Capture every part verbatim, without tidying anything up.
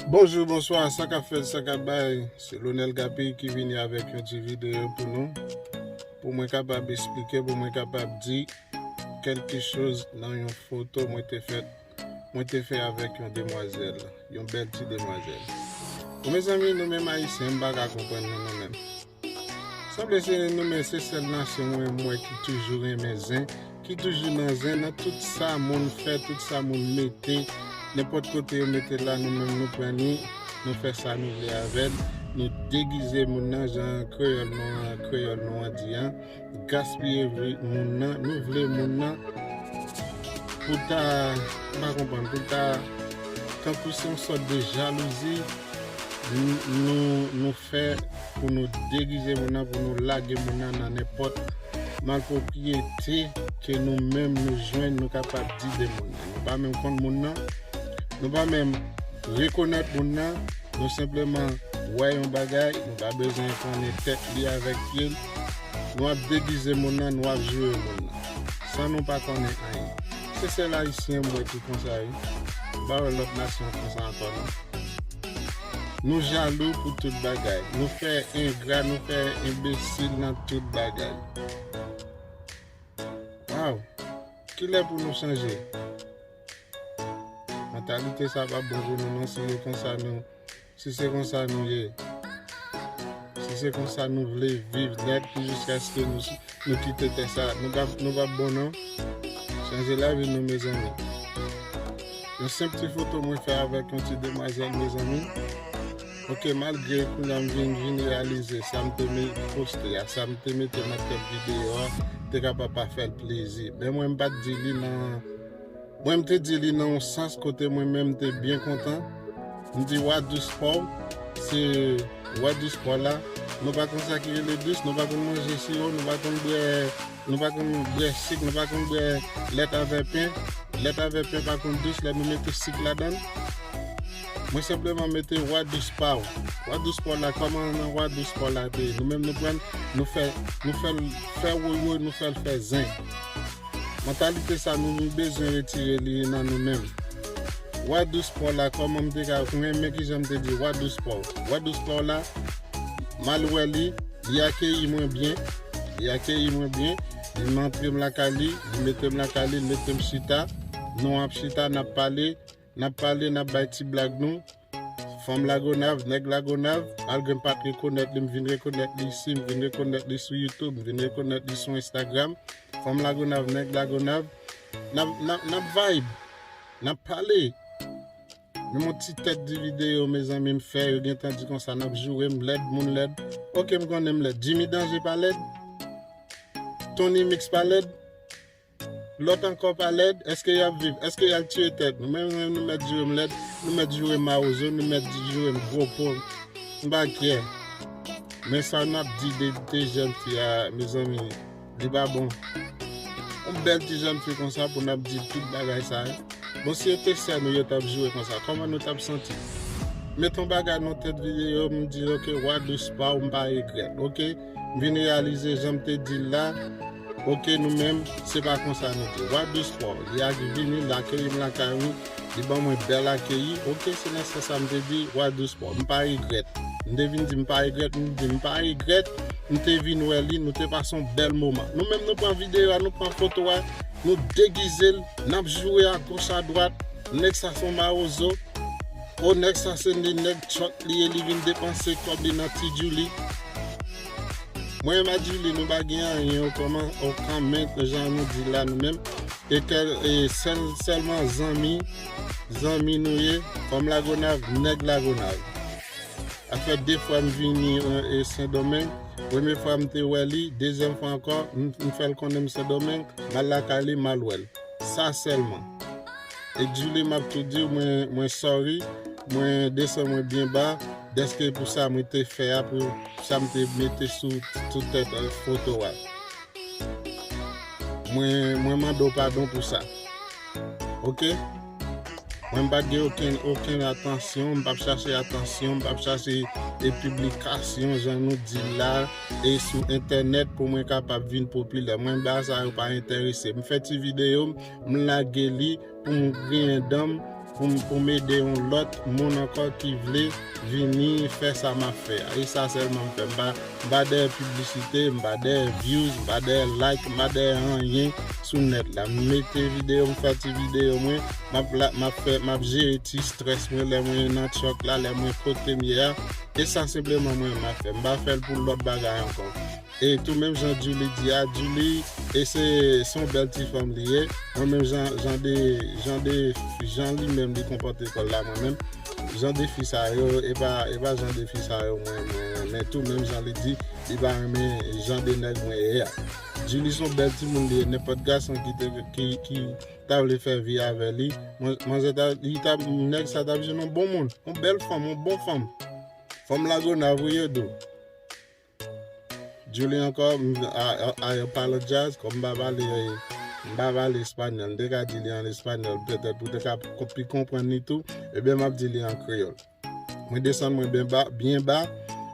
Bonjou, bonswa, sa k ap fèt, sa k ap bay? Se Lonel Gapi ki vini avèk yon ti videyo pou nou, pou mwen kapab esplike, pou mwen kapab di kèlke choz nan yon foto mwen te fè, mwen te fè avèk yon demwazèl, yon bèl ti demwazèl. Bon, mezanmi, nou menm Ayisyen, m pa ka konprann nou, nou menm. Sanble se nou menm, se sèl nasyon mwen m wè ki toujou renmen zen, ki toujou nan zen, nan tout sa moun fè, tout sa moun mete, nenpòt kote yo mete la, nou menm nou pran li, nou fè sa nou vle avè l, nou degize moun nan, jan kreyòl nou an, kreyòl nou an di an, gaspiye vi moun nan, nou vle moun nan pou ta, m pa konprann, pou ta, tankou se yon sòt de jalouzi, nou, nou, nou fè pou nou degize moun nan, pou nou lage moun nan nan nenpòt malpwopriyete ke nou menm nou jwenn, nou kapab di de moun nan. Nou pa menm konn moun nan, nou pa menm rekonèt moun nan, nou senpleman wè yon bagay, nou pa bezwen konnen tèt li avèk pye l. Nou ap degize moun nan, nou ap joure moun nan, san nou pa konnen anyen. Se sèl Ayisyen m wè ki konsa, wi. M pa wè lòt nasyon konsa ankò, non. Nou jalou pou tout bagay. Nou fè engra, nou fè enbesil nan tout bagay. Waw! Kilè pou nou chanje? Mantalite sa p ap bon pou nou, non, si se konsa nou, si se konsa nou ye. Si se konsa nou vle viv nèt, jiskaske nou, nou kite tè sa, nou p ap, nou p ap bon, non. Chanje lavi nou, mezanmi. Yon senp ti foto mwen fè avèk yon ti demwazèl, mezanmi. Oke, malgre kounye a m vin, vin reyalize sa m te me-, poste a, sa m te mete nan tèt videyo a, te kapab pa fè l plezi. Men mwen, m pa t di li nan, mwen, m te di li nan yon sans kote mwen menm m te byen kontan. M di, wa dous paw, se wa dous paw la. Nou pa konn sa ki rele dous, nou pa konn manje siwo, nou pa konn bwè, nou pa konn bwè sik, nou pa konn bwè lèt avè pen. Lèt avè pen pa konn dous lè nou mete sik ladan l. Mwen senpleman mete wa dous paw. Wa dous paw la, kòman nan wa dous paw la te ye? Nou menm nou pran, nou fè, nou fè l fè woywoy, nou fè l fè zen. Mantalite sa nou, nou bezwen retire li nan nou menm. Wa dous paw la, kòman m te ka renmen kijan m te di wa dous paw. Wa dous paw la, m al wè li, li akeyi mwen byen, li akeyi mwen byen, li antre m lakay li, li mete m lakay li, li mete m chita, nou ap chita, n ap pale, n ap pale, n ap bay ti blag nou. Fanm Lagonav, nèg Lagonav, malgre m pa t rekonèt li, m vin rekonèt li isi, m vin rekonèt li sou YouTube, m vin rekonèt li sou Instagram. Fanm Lagonav, nèg Lagonav, n ap, n ap, n ap vibe, n ap pale. Menm yon ti tèt di videyo, mezanmi, m fè, yo gentan di konsa, n ap joure m lèd, moun lèd. Oke, m konnen m lèd. Jimmy Danje pa lèd? Tony Mix pa lèd? Lòt ankò pa lèd? Èske y ap viv? Èske y al tiye tèt? Nou menm, menm nou mèt joure m lèd, nou mèt joure m mawozo, nou mèt joure m gwo po. M pa kyè. Men sa n ap di de, de jèn fi a, mezanmi, li pa bon. Yon bèl ti jèn fi konsa pou n ap di tout bagay sa a. Bon, si yo te sè nou, yo t ap joure konsa, kòman nou t ap santi? Met yon bagay nan tèt videyo, m di, oke, wa dous paw, m pa regrèt, oke? M vin reyalize jan m te di l la, oke, nou menm, se pa konsa nou te. Wa dous paw, li ak vini, l akeyi m lakay ou, li ban mwen bèl akeyi, oke, se nan sans sa m te di, wa dous paw, m pa regrèt. M te vin di m pa regrèt, m di m pa regrèt, m te vin wè li, nou te pase yon bèl moman. Nou menm nou pran videyo a, nou pran foto a, nou degize l, n ap joure agoch adwat, nèg sa se yon mawozo, o nèg sa se li, nèg tchòt li ye, li vin depanse kòb li nan ti Djouly. Mwen menm ak Djouly, nou pa gen anyen, o kòman, o kòman, jan nou di la nou menm, e kèl, e sèl, sèlman zanmi, zanmi nou ye, fanm Lagonav, nèg Lagonav. Sa fè de fwa m vini, e, e Sendomeng. Premye fwa m te wè li, dezyèm fwa ankò, m, m fè l konnen m Sendomeng, m al lakay li, m al wè l. Sa sèlman. E Djouly, m ap tou di w, mwen, mwen sorry, mwen desann mwen byen ba, dèske pou sa mwen te fè a, pou sa m te mete sou, sou tèt, e, foto a. Mwen, mwen mande w padon pou sa. Oke? Mwen m pa t gen okenn, okenn atansyon, m p ap chache atansyon, m p ap chache, e, piblikasyon, jan nou di la, e sou entènèt pou mwen kapab vin popilè. Mwen, bagay sa yo pa enterese m. M fè ti videyo m, m lage li pou m griyen dan m, pou m, pou m ede yon lòt moun ankò ki vle vini fè sa m ap fè a. E sa sèlman m fè. M pa, m pa dèyè piblisite, m pa dèyè views, m pa dèyè like, m pa dèyè anyen sou nèt la. M mete videyo, m fè ti videyo mwen, m ap la, m ap fè, m ap jere ti strès mwen lè mwen nan truck la, lè mwen kote m ye a. E sa senpleman mwen m ap fè. M pa fè l pou lòt bagay ankò. E tou menm jan Julie di a, Julie, e se, se yon bèl ti fanm li ye. Mwen menm jan, jan de, jan de, jan li menm li konpòte kò l la mwen menm. Jan de fi sa yo, e pa, e pa jan de fi sa yo mwen, mwen renmen. Tou menm jan li di, li pa renmen jan de nèg mwen ye a. Julie se yon bèl timoun li ye, nenpòt gason ki te, ki, ki ta vle fè vi avè li. Mwen, manzè ta, li ta, nèg sa ta jwenn yon bon moun, yon bèl fanm, yon bon fanm. Fanm Lagonav wi yo dou. Julie ankò, m, a, a, I apologize, kòm m pa pale, m pa pale espanyòl, m te ka di li an espanyòl, petèt pou te ka ko-, pi konprann li tou, ebyen m ap di li an kreyòl. Mwen desann mwen byen ba, byen ba,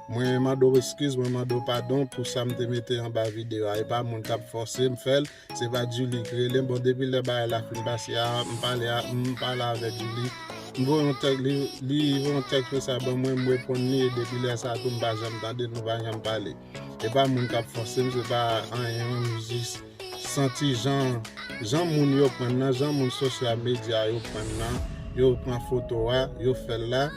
mwen mande w eskiz, mwen mande w padon pou sa m te mete anba videyo a, e pa moun k ap fòse m fè l, se pa Julie ki rele m. Bon, depi lè bagay la fin pase a, m pale a, m pale avèk Julie. M voye yon tèks, li, li voye yon tèks mesaj ban mwen, m reponn li, e depi lè sa a tou, m pa janm tande l, nou pa janm pale. E pa moun k ap fòse m, se pa anyen, non, m jis santi jan, jan moun yo pran nan, jan moun sosyal medya yo pran nan, yo pran foto a, yo fè l la.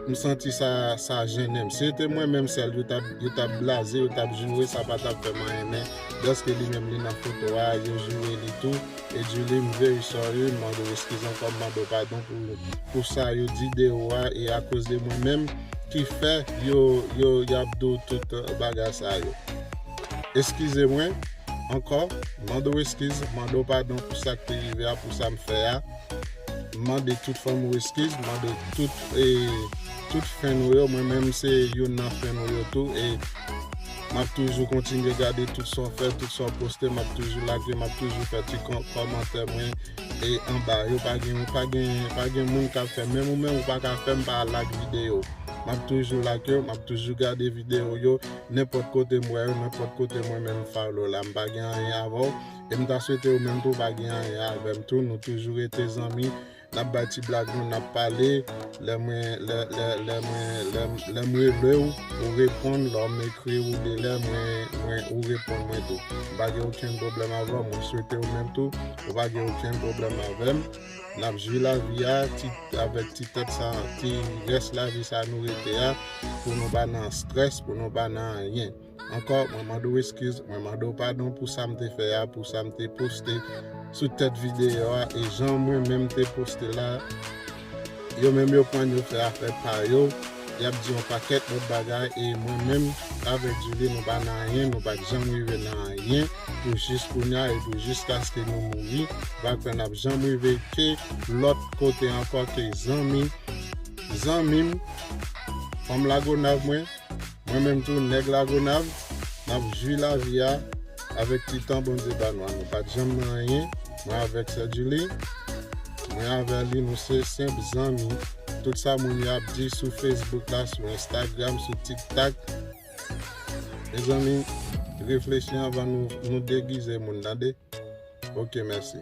M santi sa, sa jennen m. Si se te mwen menm sèl, yo t ap, yo t ap blaze, yo t ap joure, sa pa t ap fè m anyen, men dèske li menm li nan foto a, yo joure li tou. E Julie, m very sorry, m mande w eskiz ankò, m mande w padon pou, pou sa yo di de ou a, e akoz de mwen menm ki fè yo, yo, y ap di w tout, eh, bagay sa yo. Eskize mwen ankò, m mande w eskiz, m mande w padon pou sa k te rive a, pou sa m fè a. M mande tout fanmi w eskiz, m mande tout, eh, tout fan ou yo, mwen menm se youn nan fan ou yo tou, e m ap toujou kontinye gade tout sa w fè, tout sa w poste, m ap toujou like, m ap toujou fè ti kò-, kòmantè mwen, e anba yo, pa gen, pa gen, pa gen moun k ap fè, menm ou menm ou pa ka fè m pa like videyo. M ap toujou like yo, m ap toujou gade videyo yo, nenpòt kote m wè yo, nenpòt kote mwen menm m follow la, m pa gen anyen avè w, e m ta swete ou menm tou pa gen anyen avè m tou, nou toujou rete zanmi, n ap bay ti blag nou, n ap pale. Lè mwen, lè, lè, lè mwen, lè, lè m rele w, ou reponn, lè m ekri ou de lè mwen, mwen, ou reponn mwen tou. M pa gen okenn pwoblèm avè w, mwen swete ou menm tou, ou pa gen okenn pwoblèm avè m. N ap jwi lavi a, ti, avèk ti tèt sa, ti rès lavi sa nou rete a, pou nou pa nan strès, pou nou pa nan anyen. Ankò, mwen mande w eskiz, mwen mande w padon pou sa m te fè a, pou sa m te poste sou tèt videyo a, e jan mwen menm te poste la, yo menm yo pran yo fè afè pa yo, y ap di yon pakèt lòt bagay, e mwen menm avèk Julie nou pa nan anyen, nou pa t janm rive nan anyen, pou jis kounye a, e pou jiskaske nou mouri, pa kwè n ap janm rive ke lòt kote ankò ke zanmi, zanmi m, fanm Lagonav mwen, mwen menm tou, nèg Lagonav, n ap jwi lavi a avèk ti tan Bondye ba nou a. Nou pa t janm nan anyen. Mwen avèk sè Julie, mwen avè li, nou se senp zanmi. Tout sa moun yo ap di sou Facebook la, sou Instagram, sou TikTok. Mezanmi, reflechi anvan nou, nou degize moun, tande? Ok, mèsi.